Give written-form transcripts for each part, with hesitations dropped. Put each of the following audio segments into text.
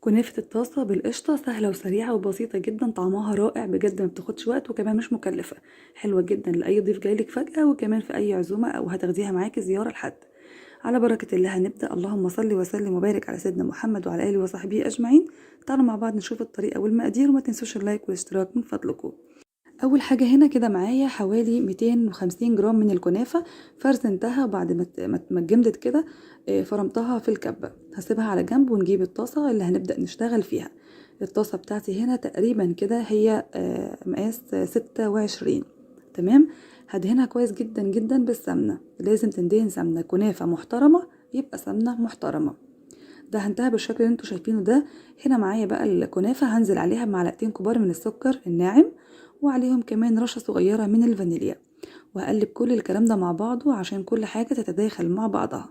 كنافة الطاسة بالقشطة سهلة وسريعة وبسيطة جدا، طعمها رائع بجد، ما بتاخدش وقت وكمان مش مكلفة، حلوة جدا لأي ضيف جايلك فجأة وكمان في أي عزومة أو هتاخديها معاكي زيارة لحد. على بركة الله هنبدأ. اللهم صل وسلم وبارك على سيدنا محمد وعلى آله وصحبه أجمعين. تعالوا مع بعض نشوف الطريقة والمقادير، وما تنسوش ال like والاشتراك من فضلكم. أول حاجة هنا كده معايا حوالي 250 جرام من الكنافة، فرزنتها بعد ما اتجمدت كده، فرمتها في الكبة، هسيبها على جنب. ونجيب الطاسة اللي هنبدأ نشتغل فيها. الطاسة بتاعتي هنا تقريبا كده هي مقاس 26، تمام. هدهنها كويس جدا جدا بالسمنة، لازم تندهن سمنة، كنافة محترمة يبقى سمنة محترمة. دهنتها بالشكل اللي انتوا شايفينه ده. هنا معايا بقى الكنافة، هنزل عليها بمعلقتين كبار من السكر الناعم، وعليهم كمان رشة صغيرة من الفانيليا، وهقلب كل الكلام ده مع بعضه عشان كل حاجة تتداخل مع بعضها.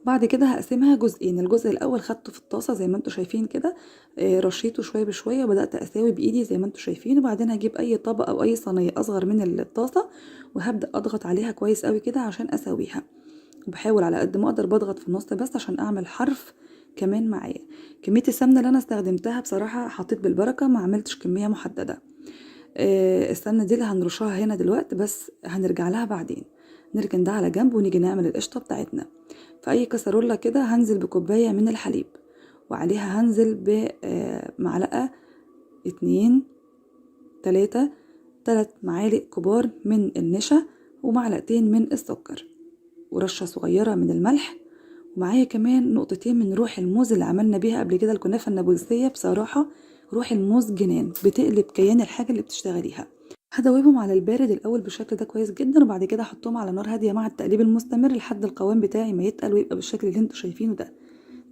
بعد كده هقسمها جزئين، الجزء الاول خدته في الطاسه زي ما انتوا شايفين كده، رشيته شوية بشوية وبدات اساوي بايدي زي ما انتوا شايفين. وبعدين هجيب اي طبق او اي صينية اصغر من الطاسه وهبدا اضغط عليها كويس قوي كده عشان اسويها، وبحاول على قد ما اقدر بضغط في النص بس عشان اعمل حرف كمان معايا. كمية السمنة اللي انا استخدمتها بصراحة حطيت بالبركة، ما عملتش كمية محددة. السمنة دي اللي هنرشها هنا دلوقتي، بس هنرجع لها بعدين. نركن ده على جنب ونيجي نعمل القشطه بتاعتنا. في اي كسرولة كده هنزل بكوبايه من الحليب، وعليها هنزل بمعلقه 2 3 3 معالق كبار من النشا، ومعلقتين من السكر، ورشه صغيرة من الملح، ومعايا كمان نقطتين من روح الموز اللي عملنا بيها قبل كده الكنافه النابلسيه. بصراحة روح الموز جنان، بتقلب كيان الحاجة اللي بتشتغليها. هدوبهم على البارد الاول بالشكل ده كويس جدا، وبعد كده احطهم على نار هادية مع التقليب المستمر لحد القوام بتاعي ما يتقل ويبقى بالشكل اللي انتوا شايفينه ده،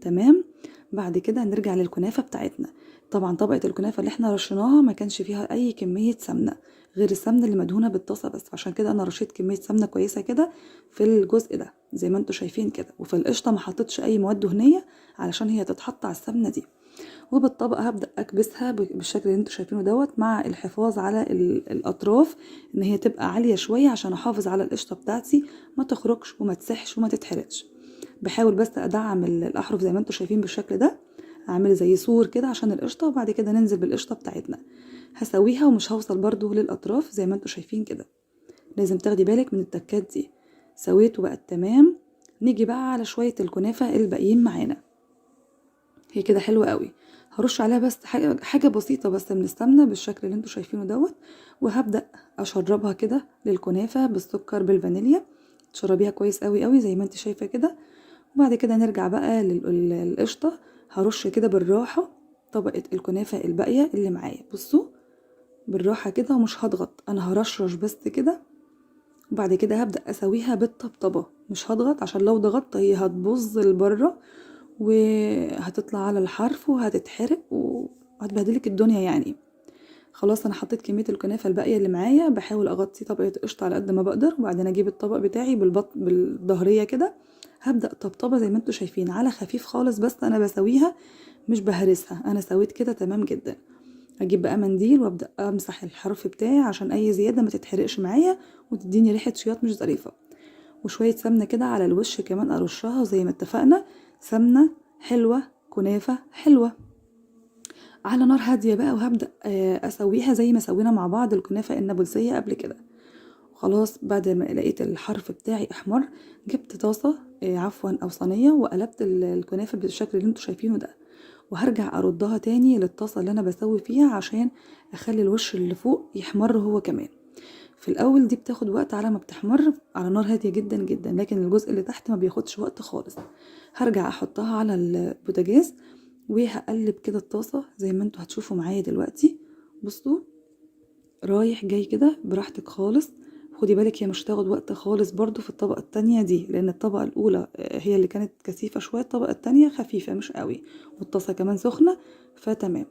تمام. بعد كده هنرجع للكنافه بتاعتنا. طبعا طبقه الكنافه اللي احنا رشيناها ما كانش فيها اي كمية سمنه غير السمنة اللي مدهونه بالطاسه بس، عشان كده انا رشيت كمية سمنه كويسة كده في الجزء ده زي ما انتوا شايفين كده. وفي القشطه ما حطيتش اي مواد دهنية علشان هي تتحط على السمنة دي. وبالطبقه هبدا اكبسها بالشكل اللي انتوا شايفينه دوت، مع الحفاظ على الاطراف ان هي تبقى عالية شوية عشان احافظ على القشطه بتاعتي ما تخرجش وما تسحش وما تتحرقش. بحاول بس ادعم الاحرف زي ما انتوا شايفين بالشكل ده، اعمل زي سور كده عشان القشطه. وبعد كده ننزل بالقشطه بتاعتنا، هسويها ومش هوصل برضو للاطراف زي ما انتوا شايفين كده. لازم تاخدي بالك من التكات دي. سويت وبقت تمام. نيجي بقى على شوية الكنافه الباقيين معانا، هي كده حلوة قوي. هرش عليها بس حاجة بسيطة بس من السمنة بالشكل اللي انتوا شايفينه دوت، وهبدا اشربها كده للكنافه بالسكر بالفانيليا. تشربيها كويس قوي قوي زي ما انت شايفه كده. وبعد كده نرجع بقى للقشطه. هرش كده بالراحة طبقه الكنافه الباقية اللي معايا، بصوا بالراحة كده ومش هضغط، انا هرشرش بس كده. وبعد كده هبدا اسويها بالطبطبه، مش هضغط عشان لو ضغطت هي هتبوظ لبره وهتطلع على الحرف وهتتحرق وهتبهدلك الدنيا يعني. خلاص انا حطيت كمية الكنافه الباقية اللي معايا، بحاول اغطي طبقه قشطه على قد ما بقدر. وبعدين اجيب الطبق بتاعي بالظهريه كده، هبدا طبطبة زي ما انتوا شايفين على خفيف خالص، بس انا بسويها مش بهرسها، انا سويت كده تمام جدا. اجيب بقى منديل وابدا امسح الحرف بتاعي عشان اي زيادة ما تتحرقش معايا وتديني ريحه شياط مش ظريفة. وشوية سمنه كده على الوش كمان ارشها زي ما اتفقنا، سمنه حلوة كنافه حلوة. على نار هادية بقى، وهبدا اسويها زي ما سوينا مع بعض الكنافه النابلسيه قبل كده. خلاص بعد ما لقيت الحرف بتاعي احمر، جبت طاسه، عفوا او صينية، وقلبت الكنافه بالشكل اللي انتوا شايفينه ده. وهرجع اردها تاني للطاسه اللي انا بسوي فيها عشان اخلي الوش اللي فوق يحمر هو كمان. في الاول دي بتاخد وقت على ما بتحمر على نار هادية جدا جدا، لكن الجزء اللي تحت ما بياخدش وقت خالص. هرجع احطها على البوتاجاز وهقلب كده الطاسه زي ما انتوا هتشوفوا معايا دلوقتي. بصوا رايح جاي كده براحتك خالص. خدي بالك هي مش هتاخد وقت خالص برضو في الطبقة التانية دي، لان الطبقة الاولى هي اللي كانت كثيفة شوية، الطبقة التانية خفيفة مش قوي، والطاسه كمان سخنة، فتمام.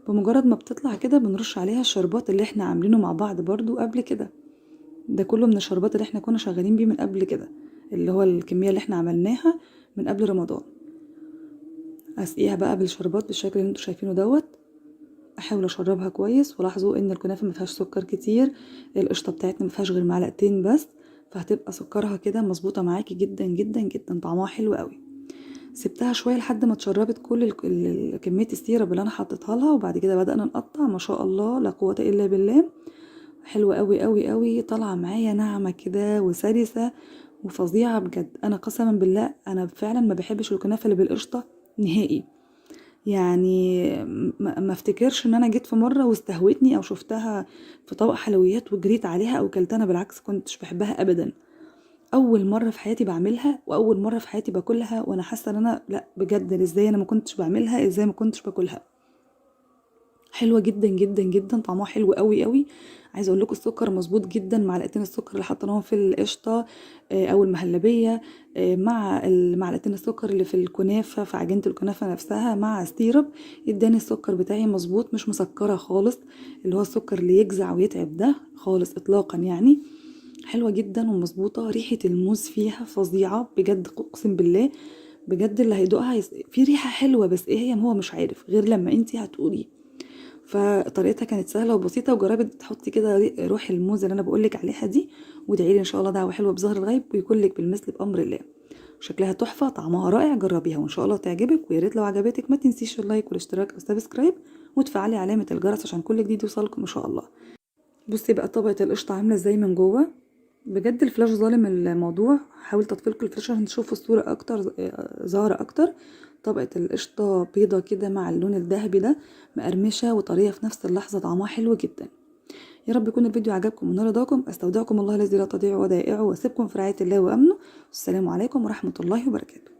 بمجرد ما بتطلع كده بنرش عليها الشربات اللي احنا عاملينه مع بعض برضو قبل كده. ده كله من الشربات اللي احنا كنا شغالين بيه من قبل كده، اللي هو الكمية اللي احنا عملناها من قبل رمضان. اسقيها بقى بالشربات بالشكل اللي انتوا شايفينه دوت. احاول اشربها كويس. ولاحظوا ان الكنافه ما فيهاش سكر كتير، القشطه بتاعتنا ما فيهاش غير معلقتين بس، فهتبقى سكرها كده مظبوطة معاكي جدا جدا جدا، طعمها حلو قوي. سبتها شوية لحد ما اتشربت كل كمية ال syrup اللي انا حطيتها لها، وبعد كده بدأنا نقطع. ما شاء الله لا قوة الا بالله، حلوة قوي قوي قوي، طالعه معايا ناعمة كده وسلسه وفظيعه بجد. انا قسما بالله انا فعلا ما بحبش الكنافه اللي بالقشطه نهائي، يعني ما افتكرش ان انا جيت في مرة واستهوتني او شفتها في طبق حلويات وجريت عليها او كلتها، انا بالعكس كنتش بحبها ابدا. اول مرة في حياتي بعملها، واول مرة في حياتي باكلها، وانا حاسه ان انا لا بجد ازاي انا ما كنتش بعملها، ازاي ما كنتش باكلها. حلوة جدا جدا جدا، طعمها حلو قوي قوي. عايزه اقول لكم السكر مظبوط جدا، معلقتين السكر اللي حطيناهم في القشطه او المهلبيه مع المعلقتين السكر اللي في الكنافه في عجينه الكنافه نفسها مع ال syrup، اداني السكر بتاعي مظبوط، مش مسكره خالص، اللي هو السكر اللي يجزع ويتعب ده خالص اطلاقا يعني. حلوة جدا ومظبوطه، ريحه الموز فيها فظيعة بجد، اقسم بالله بجد اللي هيدوقها في ريحه حلوة، بس ايه هي هو مش عارف غير لما انتي هتقولي. فطريقتها كانت سهلة وبسيطة، وجربي تحطي كده روح الموز اللي انا بقولك عليها دي، وادعي لي ان شاء الله دعوه حلوة بظهر الغيب، ويكون لك بالمثل بامر الله. شكلها تحفة، طعمها رائع، جربيها وان شاء الله تعجبك. ويا ريت لو عجبتك ما تنسيش ال like والاشتراك وال subscribe، وتفعلي علامة الجرس عشان كل جديد يوصلكم ان شاء الله. بصي بقى طبقه القشطه عامله ازاي من جوه، بجد الفلاش ظالم الموضوع، حاولت اطفي لكم الفلاش عشان تشوفوا الصورة اكتر، ظاهره اكتر. طبقه القشطه بيضة كده مع اللون الذهبي ده، مقرمشه وطريه في نفس اللحظة، طعمها حلو جدا. يا رب يكون الفيديو عجبكم ونال رضاكم. استودعكم الله الذي لا تضيع ودائعه، واسيبكم في رعاية الله وامنه. والسلام عليكم ورحمة الله وبركاته.